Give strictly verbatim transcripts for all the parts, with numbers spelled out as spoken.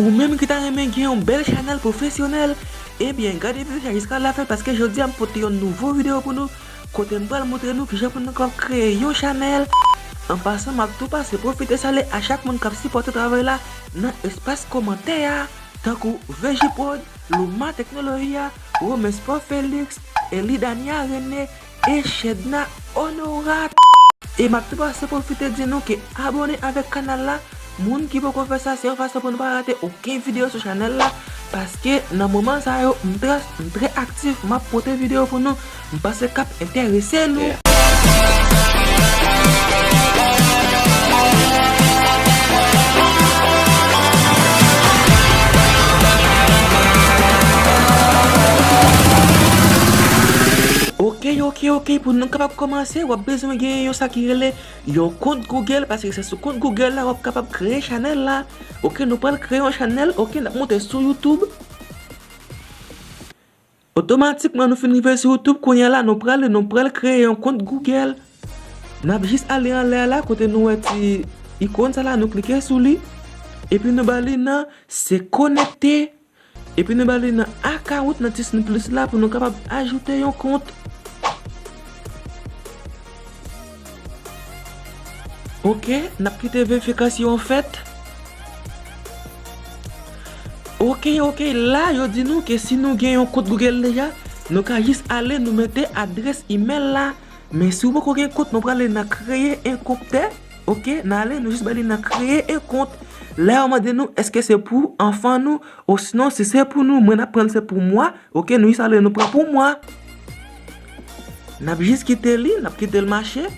Ou menm ki ta renmen gen yon bèl chanèl pwofesyonèl, ebyen, gade videyo sa jiska lafen, paske jodi a m pote yon nouvo videyo pou nou, kote m pral montre nou kijan pou nou kapab kreye yon chanèl. An pasan, m ap tou pase pwofite salye a chak moun k ap sipòte travay la nan espas kòmantè a, tankou Veji Prod, Luma Teknoloji a, Romain Sport Felix, Elidania René, e Chedna Honorat. E m ap tou pase pwofite di nou ke abòne avèk kanal la. Moun ki poko fè sa, se yon fason pou nou pa rate okenn videyo sou chanèl la. Paske nan moman sa yo, m trè, m trè aktif, m ap pote videyo pou nou. M panse k ap enterese nou. Yeah. Ok, ok, ok, pou nou kapab kòmanse, w ap bezwen gen yon sa ki rele yon kont Google, paske se sou kont Google la w ap kapab kreye chanèl la. Ok, nou pral kreye yon chanèl, ok, n ap monte sou YouTube. Otomatikman, nou fin rive sou YouTube, kounye a la, nou prale, nou pral kreye yon kont Google. N ap jis ale anlè a la, kote nou wè ti ikòn sa la, nou klike sou li. Epi nou ba li nan se konekte. Epi nou ba li nan account, nan ti siy plis la pou nou kapab ajoute yon kont. Ok, n ap kite verifikasyon an fèt. Ok, ok, la yo di nou ke si nou gen yon kont Google deja, nou ka jis ale nou mete adrès imèl la. Men si w poko gen kont, nou prale nan kreye en kont. Ok, n ale, nou jis ba li nan kreye en kont. La yo mande nou èske se pou anfan nou, osinon si se pou nou, mwen n ap pran se pou mwa. Ok, nou jis ale, nou pran pou mwa. N ap jis kite li, n ap kite l mache.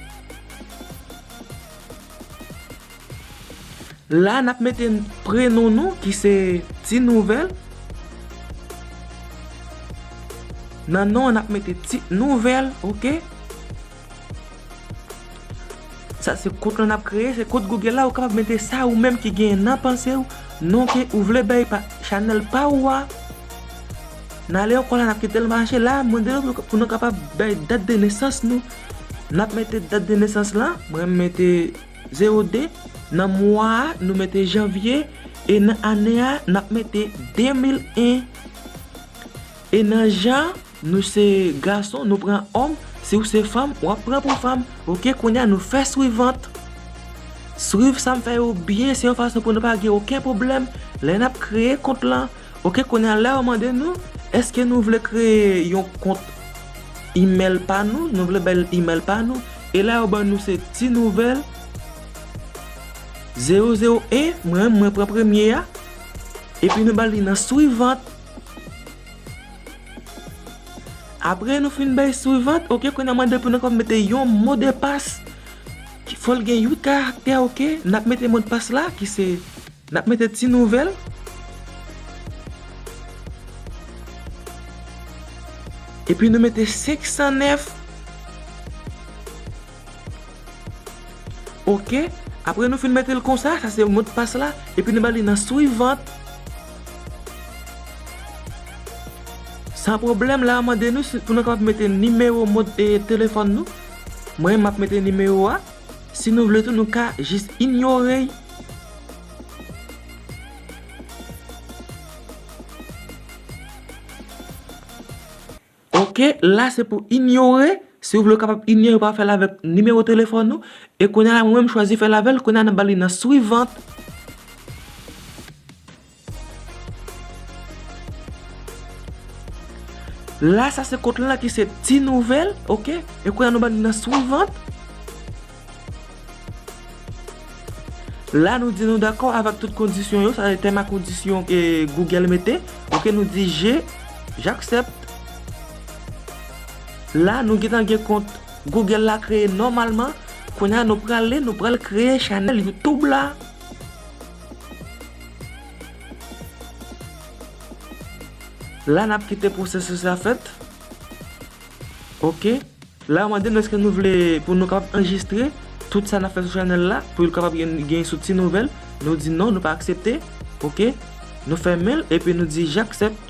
La, n ap mete prenon nou, ki se Ti Nouvèl. Nan non an, n ap mete Ti Nouvèl, ok? Sa se kont lan n ap kreye, se kont Google la, ou kapab mete sa ou menm ki gen nan panse w, non ke ou vle bay pa, chanèl pa ou a. N ale ankò la, n ap kite l mache la, mande nou pou, pou nou kapab bay dat de nesans nou. N ap mete dat de nesans lan, mwen m mete zewo de, nan mwa a, nou mete janvye, e nan ane a, n ap mete de mil en. E nan jan, nou se gason, nou pran òm, si w se fanm, w ap pran pou fanm. Ok, kounye a nou fè swivan. Swiv sa m fè yo byen, se yon fason pou nou pa gen okenn pwoblèm lè n ap kreye kont lan. Ok, kounye a la yo mande nou, èske nou vle kreye yon kont imèl pa nou, nou vle bay imèl pa nou. E la yo ban nou se Ti Nouvèl zewo zewo en, mwen, mwen pran premye a. Epi nou ba li nan swivan. Apre nou fin bay swivan, ok, kounye a mande pou nou kapab mete yon modepas. Fò l gen uit karaktè, ok? N ap mete modpas la, ki se, n ap mete Ti Nouvèl. Epi nou mete senk san nèf. Ok. Apre nou fin mete l konsa, sa se modpas la. Epi nou ba li nan swivan. San pwoblèm, la yo mande nou si, pou nou kapab mete nimewo mòd, e, telefòn nou. Mwen, m ap mete nimewo a. Si nou vle tou, nou ka jis inyore. Ok, la se pou inyore. Si w vle, w kapab inyore, w pa fè l avèk nimewo telefòn ou. E kounye a la, mwen menm, m chwazi fè l avè l. Kounye a, n ap ba li nan swivan. La, sa se kont lan ki se Ti Nouvèl, ok? E kounye a, nou ba li nan swivan. La, nou di nou dakò avèk tout kondisyon yo, sa se tèm a kondisyon ke Google mete. Ok, nou di je, j'accepte. La, nou gentan gen kont Google la kreye nòmalman. Kounye a, nou prale, nou pral kreye chanèl YouTube la. La, n ap kite pwosesis la fèt. Ok. La, yo mande nou èske nou vle pou nou kapab anrejistre tout sa n ap fè sou chanèl la, pou l kapab gen, gen sou Ti Nouvèl. Nou di non, nou pa aksepte. Ok. Nou fèmen l, epi nou di j'accepte.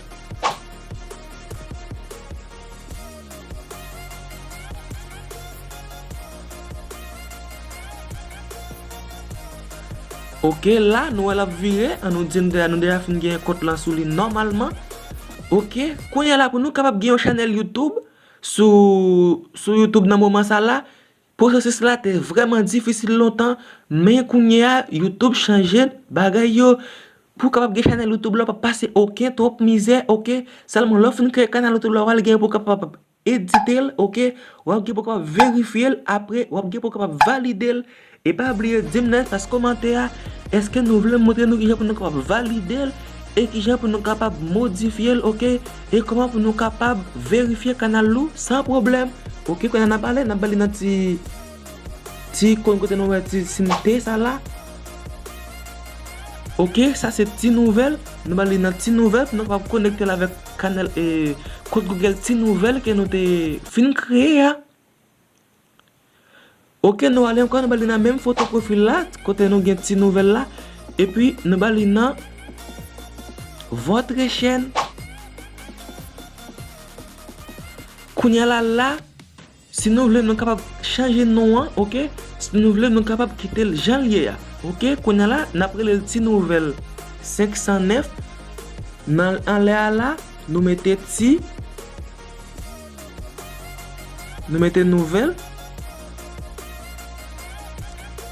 Ok, la, nou wè l ap vire, an nou di n deja, nou deja fin gen kont lan sou li nòmalman. Ok, kounye a la pou nou kapab gen yon chanèl YouTube sou, sou YouTube nan moman sa la, pwosesis la te vrèman difisil lontan, men kounye a, YouTube chanje bagay yo. Pou w kapab gen chanèl YouTube la, w p ap pase okenn twòp mizè, ok? Sèlman lè w fin kreye kanal YouTube la, w al gen pou w kapab edite l, ok? W ap gen pou w kapab verifye l, apre, w ap gen pou w kapab valide l. E pa bliye di m nan espas kòmantè a, èske nou vle m montre nou kijan pou nou kapab valide l, e kijan pou nou kapab modifye l, ok? E kòman pou nou kapab verifye kanal nou san pwoblèm. Ok, kounye a n ap ale, n ap ale nan ti, ti ikòn kote nou wè ti sinte sa la. Ok, sa se ti nouvèl. Nou ba li nan ti nouvèl pou nou kapab konekte l avèk kanal, e, kont Google ti nouvèl ke nou te fin kreye a. Ok, nou ale ankò, nou ba li nan menm foto pwofil la, kote nou gen ti nouvèl la. Epi, nou ba li nan votre chaîne. Kounye a la, la, si nou vle, nou kapab chanje non an, ok? Si nou vle, nou kapab kite l jan l ye a, ok? Kounye a la, n ap rele l Ti Nouvèl senk san nèf. Nan anlè a la, nou mete ti, nou mete nouvèl.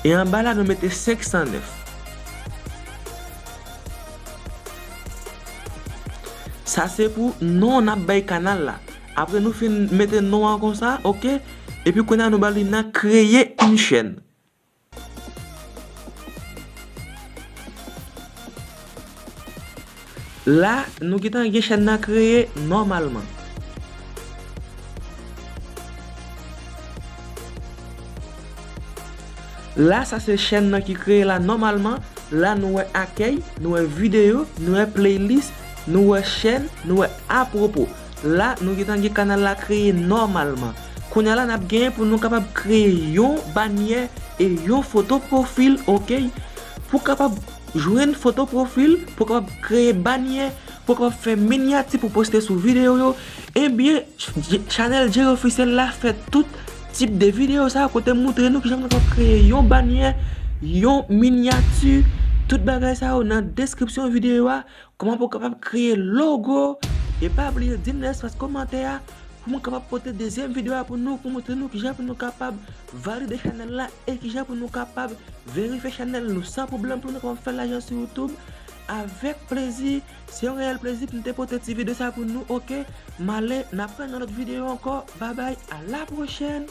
E anba la, nou mete senk san nèf. Sa se pou non n ap bay kanal la. Apre nou fin mete non an konsa, ok? Epi kounye a nou ba li nan créer une chaîne. La, nou gentan gen chèn nan kreye nòmalman. La, sa se chèn nan ki kreye la nòmalman. La, nou wè akèy, nou wè videyo, nou wè playlist, nou wè chèn, nou wè apwopo. La, nou gentan gen kanal la kreye nòmalman. Kounye a la, n ap genyen pou nou kapab kreye yon banyè e yon foto pwofil, ok? Pou kapab jwenn foto pwofil, pou kapab kreye banyè, pou kapab fè minyati pou poste sou videyo yo, ebyen, ch-, chanèl Jerry Officiel la fè tout tip de videyo sa yo, kote moutre nou kijan pou nou kapab kreye yon banyè, yon minyati, tout bagay sa yo nan deskripsyon videyo a, kòman pou w kapab kreye logo, e pa bliye di m nan espas kòmantè a, pou mwen kapab pote dezyèm videyo a pou nou, pou moutre nou kijan pou nou kapab valide chanèl la e kijan pou nou kapab verifye chanèl nou san pwoblèm pou nou kapab fè lajan sou YouTube avèk plezi. Se yon reyèl plezi pou m te pote ti videyo sa pou nou, ok? M ale, n ap wè nan lòt videyo ankò. Babay, a la pwochèn!